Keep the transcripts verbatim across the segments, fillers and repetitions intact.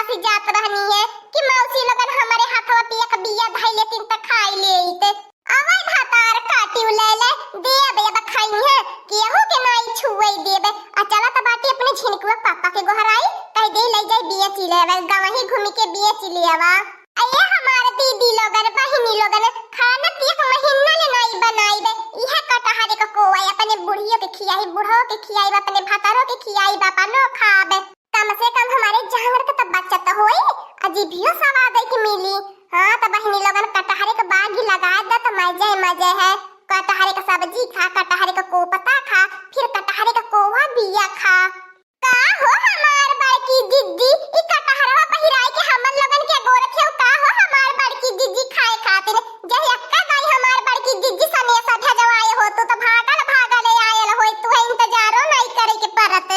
से जात रहनी है कि मौसी लोगन हमरे हथवा पे एक बिया धइ लेतिन त खाइ लेइत। अवइ भतार काटिउ लइले, देब अब खइहें, केहू के नाई छुअइ देब। आ चलत बाटी अपने झिनकुआ पापा के गोहराई, कहि देई लइ जाई बेचि लेवे, गवहीं घूमि के बेचि लेवा। अये हमार दीदी लोगन, बहिनी लोगन, खाना त एक महीना ले नाई बनाइबे। इहे कटहरे क कोवा अपने बुढ़ियो के खियाई, बुढ़ो के खियाई, अपने भतारो के खियाई, अपनो खाबे। कम से कम हमरे जांगर क त बचत होई, आ जीभियो सवाद के मिली। हाँ, त बहिनी लोगन, कटहरे क बागी लगाइ द त मजे मजे है। कटहरे क सब्जी खा, कटहरे क कोपता खा, फिर कटहरे क कोवा बिया खा। का हो हमार बड़की जिज्जी, ई कटहरवा पहिराइ के हमन लोगन के अगोरत हउ का हो हमार बड़की जिज्जी खाए खातिर? जहिया एक्का दाई हमार बड़की जिज्जी सनेसा भेजवाए होतू त भागल भागल आयल होई, तुहे इंतजारो नाई करे के परत।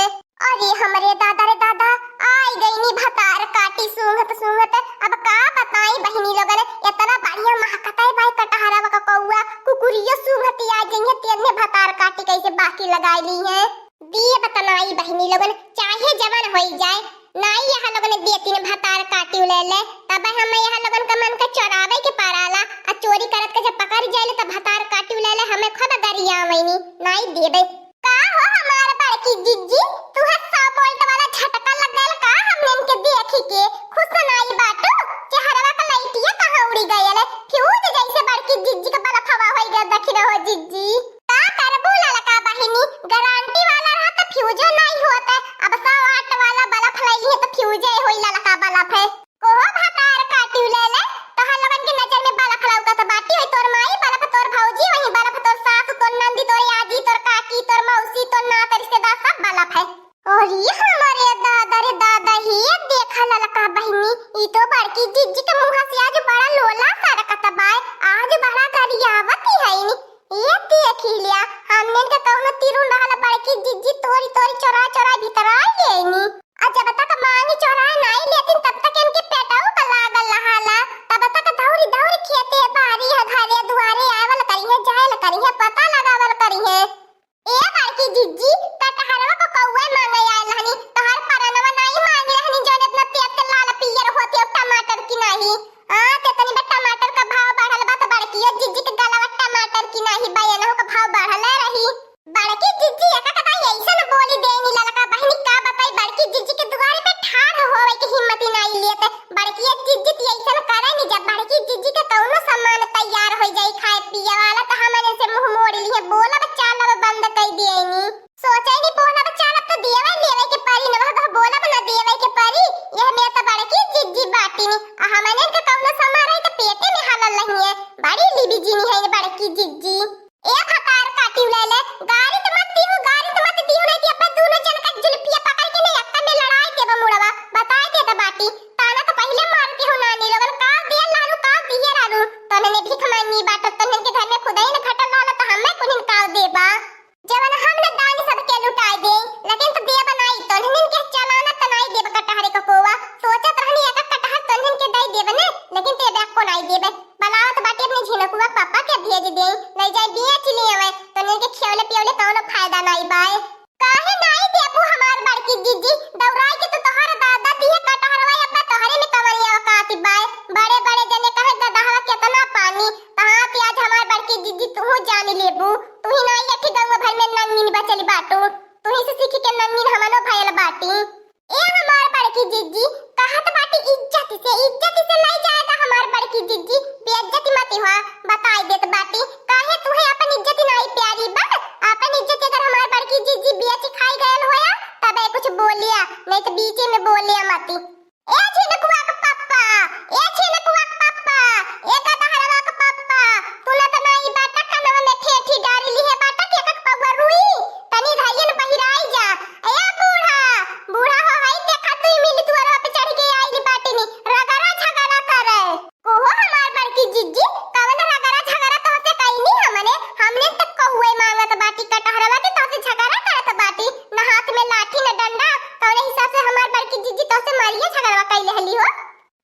अरे हमरे दादा रे दादा, आइ गइनी भतार काटी सूंघत सूंघत। अब का बताई बहिनी लोगन, एतना बढ़िया महकत है भाई कटहरवा क कौआ, कुकुरियो सूंघत आ जइहें, तेने भतार काटी कइसे बाकी लगाइ ली हैं। दिए बतनाई बहिनी लोगन, चाहे जवन होइ जाए, नाई यहाँ लोगन देतिन भतार काटी उलेले, तब हम यहाँ लोगन का मन का चोरावे के पड़ाला, आ चोरी करत के जब पकड़ जाइले त भतार काटी उलेले, हमें खुद गरियावइनी, नाई देबे। का हो हमार बड़की जिज्जी, तुहे सौ वोल्ट वाला झटका लग गइल का हमने इनके देखी के? खुश नाई बाटू, चेहरवा का लाइटिया कहाँ उड़ी गइल? फ्यूज जइसे बड़की जिज्जी का बलफवा होइ गइल, देखी रहो जिज्जी। का करबू ललका बहिनी, गारंटी वाला रहा त फ्यूजो नाई होत है। अब सौ वाट वाला बल्ब लइली है त फ्यूजे होई ललका बल्ब है। कोहो भतार काटी उलेले, तोहर लोगन के नजर में बल्ब लौकत बाटी, होई तोर माई बल्ब, तोर भौजी वही बल्ब, तोर सास, तोर नंदी, तोर आजी, तोर काकी, तोर मौसी, तोर नात रिश्तेदार सब बल्ब है। अरे हमरे दादा रे दादा, हे देखा ललका बहिनी, ई तो बड़की जिज्जी के मुँह से आज बड़ा लोला सरकत बाय, आज बड़ा गरियावत ही है नी। ये देखी लिया, हमने के कौनो तिरुन रहल बड़की जिज्जी तोरी तोरी चोरा चोरा भितराइ लेनी। आ जब तक मांगी चोरा नाई लेतिन तब तक इनके पेटऊ का लागल रहाला, तब तक दौरी दौरी खेते बारी है घरे दुआरे आवल करिहे, जायल करिहे, पता लगावल करिहे। ए बड़की जिज्जी, कटहरवा को कौआ मांगे आयल रहनी, तोहार परनवा नाई मांगे रहनी, जौन इतना तेज से लाल पियर होती हो टमाटर की नाही। हाँ, ते तनी बा टमाटर का भाव बढ़ल बा, त बड़कियो जिज्जी के गलवा टमाटर की नाही, बा एनहु का भाव बढ़ल रही। बड़की जिज्जी एक कदा ऐसन बोली देनी ललका बहिनी, का बताई, बड़की जिज्जी के दुआरे पे ठाढ़ होवे के हिम्मत ही नाई लेत। बड़की जिज्जी त ऐसन करे नी, जब बड़की जिज्जी के कौनो सामान तैयार हो जाई खाए पिए वाला, त हमन से मुंह मोड़ लिए, बोलब चालब बंद कई देनी। सोचे नी बोलब चालब त देवे लेवे के परी, न वह बोलब न देवे के परी। यह में त बड़की जिज्जी बाटी नी, आ हमन के कौनो सामान रही त पेटे में हालल नहीं है। बड़ी लिबी जीनी है बड़की जिज्जी। ए भतार काटी उलेले, गारी त मत दीहू, गारी त मत दीहू, नहीं कि अब्बा दूनो जन का जुल्फिया पकड़ के नहीं अक्का में लड़ाई देबा मुड़वा, बताए देत बाटी। ताना त पहिले मार दीहू नानी लोगन, का दिए लालू, का दिए लालू, तने ने भीख मांगी बाटो, तने के घर में खुदाई न घटल लाला त हमें कुनिन का देबा। जवन हम न दानी सबके लुटाए दे, लेकिन त देबा नाई, तने के चलाना त नाई देब कटहरे का कोवा, सोचत रहनी एक कटहर तने के दे देब ने, लेकिन ते को नाई देबे। बनावत बाटी अपने झिनकुआ पापा के भेज देई, ले जाए बेच ले आवे, तने के खियौले पियौले कौनो फायदा नाई बाय। काहे नाई देबू हमार बड़की जिज्जी, दौड़ाई के तो तोहर दादा दिए कटहरवा अब्बा तोहरे में कवरिया औकात बाय। बड़े बड़े जने कहे गदहवा केतना पानी, तहाँ के आज हमार बड़की जिज्जी तू जान लेबू, तू ही नाई एक गौवा भर में नंगिन बचल बाटू, तू ही से सीख के नंगिन हमनो भयल बाटी। ए हमार बड़की जिज्जी, कहत बाटी इज्जत से, इज्जत से लाई जाएगा हमार बड़की जिज्जी, बेइज्जती मत हुआ, बताई देत बाटी, काहे तुहे अपन इज्जत नाई प्यारी बा? अपन इज्जत अगर हमार बड़की जिज्जी बेच खाई गयल होया, तबे कुछ बोलिया, नहीं तो बीचे में बोलिया मती। ए झिनकुआ के पप्पा, ए झिनकुआ के पप्पा, ए गदहरवा के पप्पा, तू ना त नाई बाटा कनवा में ठेठी डारी लिहे बाटा के एक पौवा रुई, तनी धैयन बहिराई जा। ए बूढ़ा, बूढ़ा हो हई, देखा तू मिली दुआरवा पे चढ़ के आइल बाटिनी, रगड़ा झगड़ा करे। कोहो हमार बड़की जिज्जी, कवन रगड़ा झगड़ा तोहसे कइनी हमने? हमने त कौए मांगत बाटी कटहरवा के तोहसे झगड़ा करत बाटी, न हाथ में लाठी न डंडा, कौने हिसाब से हमार बड़की जिज्जी तोहसे मारिए झगड़वा कइले हली हो?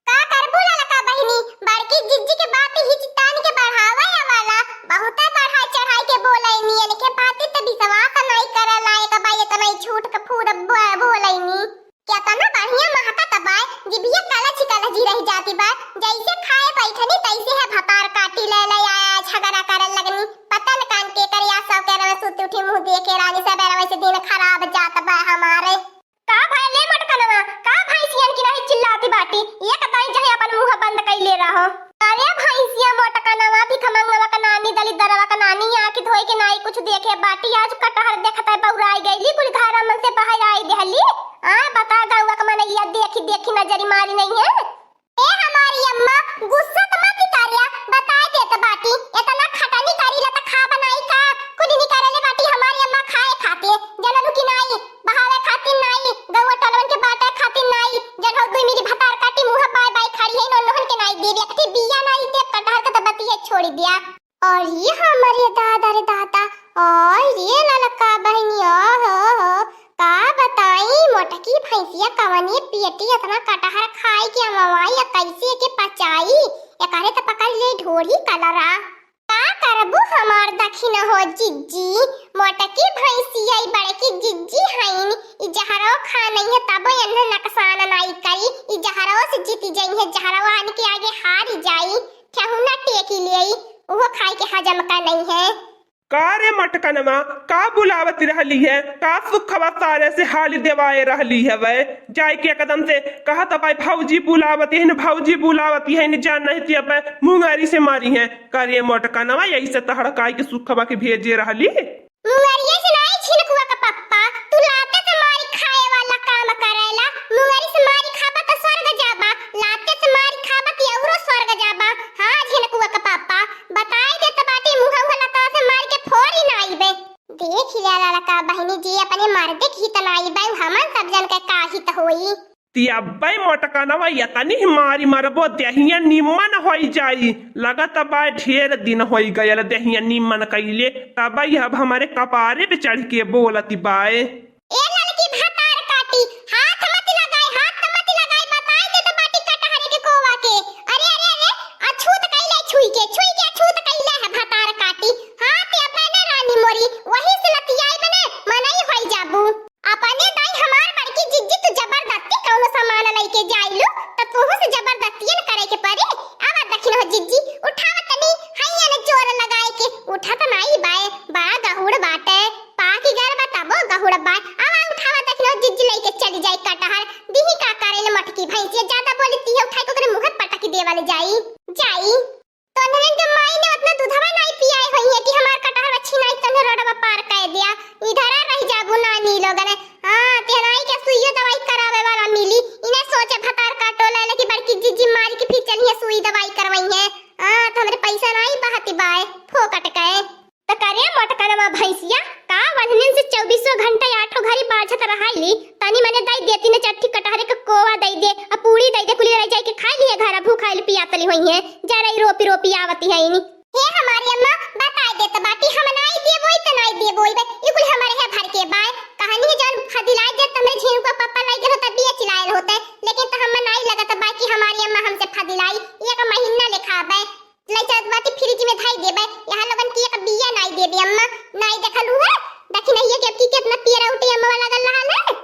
का करबू ललका बहिनी, बड़की जिज्जी के बात ही चितान के बढ़ावे वाला, बहुते बढ़ाई चढ़ाई के बोलैनी, इनके बात त विश्वास नाई करे लायक बा, इतना ही झूठ के फूर ब-, बोलैनी। केतना बढ़िया महकत बाय, जिभिया एक दाई जहे अपन मुँह बंद कइले रहो। अरे भैंसिया मोटकनवा, भिखमंगवा का नानी, दलिद्दरवा का नानी, आँखी धोई के नाई कुछ देखे बाटी, आज कटहर देखत है बउराई गइली, कुल घरा मन से बाहर आई देहली। आ बता, गौवा का मनइया देखी देखी नजरी मारी नहीं है। ए हमारी अम्मा, गुस्सा त मत करिया, बताए देत बाटी, एतना खटनी करीला त खा बनाई का? कुल निकरले बाटी हमारी अम्मा खाए खातिर, जनलू कि नाई, बहावे खातिर नाई, गौवा टोलवन के बांटे खातिर नाई, जन हो दुई मिली भतार काटी मुँह बाय बाय खड़ी है, नोनहन के नाई देवी, अकठी बिया नाई दे, कटहर के त बतिये छोड़ी दिया। अरे हमरे दादा रे दादा, अरे ललका बहिनी, ओ हो हो, का बताई मोटकी भैंसिया कवने पेटी एतना कटहर खाई के अमवाई, आ कैसे के पचाई, एकरे त पकड़ ले ढोढ़ी कलरा। का करबू हमार दखिन हो जिज्जी, मोटकी भैंसिया ई बड़की जिज्जी हईन, ई जहरो खा नहीं है तबो एन्हे नकसान नाई करी, ई जहरो से जीती जइहे, जहरो आन के आगे हारी जाई। ठेहुना टेकी लेई, उहो खाई के हजम का नहीं है। का रे मटकनवा, का बुलावत रहली है? का सुखवा सारे से हाली देवाए रहली है वै? जाए के एकदम से कहत बाय, "भौजी बुलावत है न, भौजी बुलावत है न, जान नहीं ती अब मुंगारी से मारी है।" का रे मटकनवा, यही से तहड़काई के सुखवा के भेजे रहली? मुंगरिया से नाई झिनकुआ का पप्पा, तू लाते से मारी खाए वाला काम करेला। मुंगरी से मारी खाबा त स्वर्ग जाबा, लाते से मारी खाबा त औरो स्वर्ग जाबा। हाँ झिनकुआ का पप्पा, बताई देत बाटी मुँह उह लता से मारी के फोरी नाई बे। देख लिया ललका बहिनी जी, अपने मर्दे के हित नाई बे, हमन सब जन के का हित होई? ती अब्बे मोटकनवा यतनी मारी मरबो, देहिया निम्मन होई जाई। लगत बा ढेर दिन होई गयल देहिया निम्मन कइले, तबई अब हमरे कपारे पे चढ़ के बोलत बाय। ए ललकी भतार काटी, हाथ मत लगाई, हाथ मत लगाई, बताई देत बाटी कटहरे के कोवा के। अरे, अरे, अरे, अछूत कइले छुई के, छुई के अछूत कइले है भतार काटी। हाँ, ते अब्बे ने रानी मोरी, वही से लतियाई बने, मनई होई जाबू। अपने दाई हमार बड़की जिज्जी, तू जबरदस्ती कौनो सामान लइके जाइलू, त तोहू से जबरदस्तियन करे के परी। आवा दखिन हो जिज्जी, उठावा तनी, हैया ने जोर लगाए के, उठत नाई बाय, बड़ा गहुड़ बाटे, पाकी गल बा तबो गहुड़ बाय। आवा उठावा दखिन हो जिज्जी, लइके चली जाई कटहर, दिही का करेले मटकी भैंसिया, ज्यादा बोली ती है, उठाई के ओकरे मुँह पटक देवल जाई, जाई। तोहन के माई ने उतना दूधवा नाई पियाए होई है कि हमार कटहर छिनाई तोहन रोडवा पार कर दिया। इधर आ रह जाबू नानी लोगन। हाँ, तेहनाई के सुइयो दवाई करावे वाला मिली। इन्हें सोचे भतार काटो ले, लेकिन बड़की जिज्जी मारी के फिर चलिए सुई दवाई करवाई है। हाँ, तो हमरे पैसा नाई बहती बाय, फोकट के। त करे मोटकनवा भैंसिया, का वल्हनिन से चउबीसों घंटा आठों घड़ी बाझत रहाइली? तनी मने दई देती न चट्ठी कटहरे के कोवा दई दे, आ पूड़ी दई दे, कुली रह जाई के खाई लिए घर, भूखाइल पियातली होई है, जरई रोपी रोपी आवती है इनी। हे हमारी अम्मा, बताई देत बाटी, हम नाई देबोई त नाई देबोई बे, ई कुल हमरे है भर के बाय। कहनी है जौन फदिलाई देत हमरे झिनकुआ पप्पा लाई गए होते, बिया चिलायल होते, लेकिन त हम नाई लगत बा कि हमारी अम्मा हमसे फदिलाई, एक महीना ले खाबे। लई चलत बाटी फ्रिज में धई देबे, यहाँ लोगन की एक बिया नाई देबे अम्मा, नाई देखलू है, देखी नहीं है कि अब की कितना पियरा उठी अम्मा वाला गल रहा है।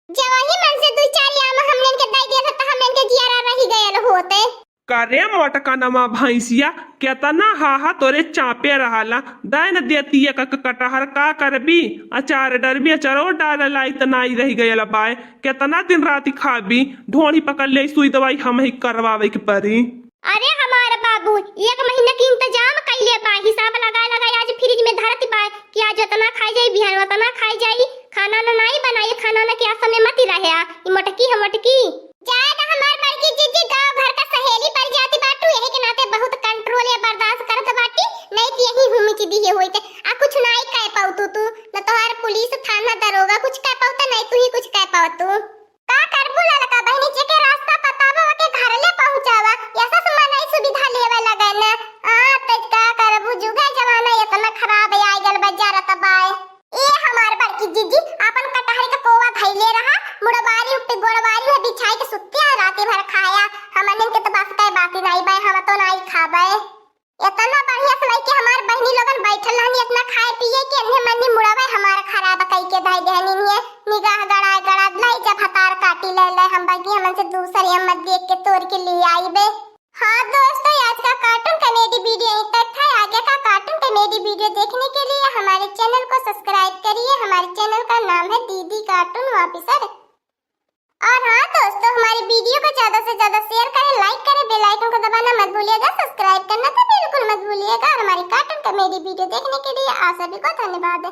जवाही मन से दुई चार आम हमनन के दई देत त हमनन के जियारा रही गयल होते। करे मोटकनवा भैंसिया, केतना हाहा तोरे चापे रहला, दैन देती एक क-, कटहर का करबी, अचार डरबी, अचारो डाल लाई त नाई रही गयल बाय, केतना दिन राति खाबी, ढोढ़ी पकड़ ले सुई दवाई हम ही करवावे के परी। अरे हमार बाबू, एक महीना के इंतजाम कइले बा, हिसाब लगाए लगाए आज फ्रिज में धरत बा कि आज एतना खाई जाई, बिहान ओतना खाई जाई। खाना ना नाई बनाई, खाना ना के आस में मती रहे आ, ई मोटकी है मोटकी। जाए द हमार बड़की जिज्जी, गाँव भर का सहेली पर जाती बाटू, यही के नाते बहुत कंट्रोल या बर्दाश्त करत बाटी, नहीं कि यही हुमिच दिहे होइत, आ कुछ नाई कह पाउतू तू, न तोहार पुलिस थाना दरोगा कुछ कह पाउता, नहीं तू ही कुछ कह पाउतू। का करबू ललका बहिनी, जेके रास्ता पता बा, ओके घर ले पहुँचावा। ऐसा से मनई सुविधा लेवे लगे न। आ, त का करबू, जुगे जमाना एतना खराब आइ गल बा, जरत बाय। ए हमार बड़की जिज्जी, आपन कटहरी के कोवा धइले रहा, मुड़वारी उपे गोड़वारी में बिछाई के सुत्ते आ राती भर खाया। हमनिन के त बस के बाती नाई बाय, हम तो नाई खाबे। एतना बढ़िया से लइके हमार बहिनी लोगन बैठल रहनी, एतना खाए पिए के एन्हे मन्नी मुड़वे हमार खराब कई के धई देहनी निये, निगाह गड़ाए गड़ा लई जब भतार काटी ले ले हम बगी हमन से दूसर हम मत देख के तोड़ के ले आईबे। हाँ दोस्तों, आज का कार्टून कॉमेडी वीडियो यहीं तक था। आगे का कार्टून कॉमेडी वीडियो देखने के लिए हमारे चैनल को सब्सक्राइब करिए। हमारे चैनल का नाम है दीदी कार्टून ऑफिसर। और हाँ दोस्तों, हमारी वीडियो को ज्यादा से ज्यादा शेयर करें, लाइक करें, बेल आइकन को दबाना मत भूलिएगा, सब्सक्राइब करना तो बिल्कुल मत भूलिएगा। और हमारी कार्टून कॉमेडी वीडियो देखने के लिए आप सभी को धन्यवाद।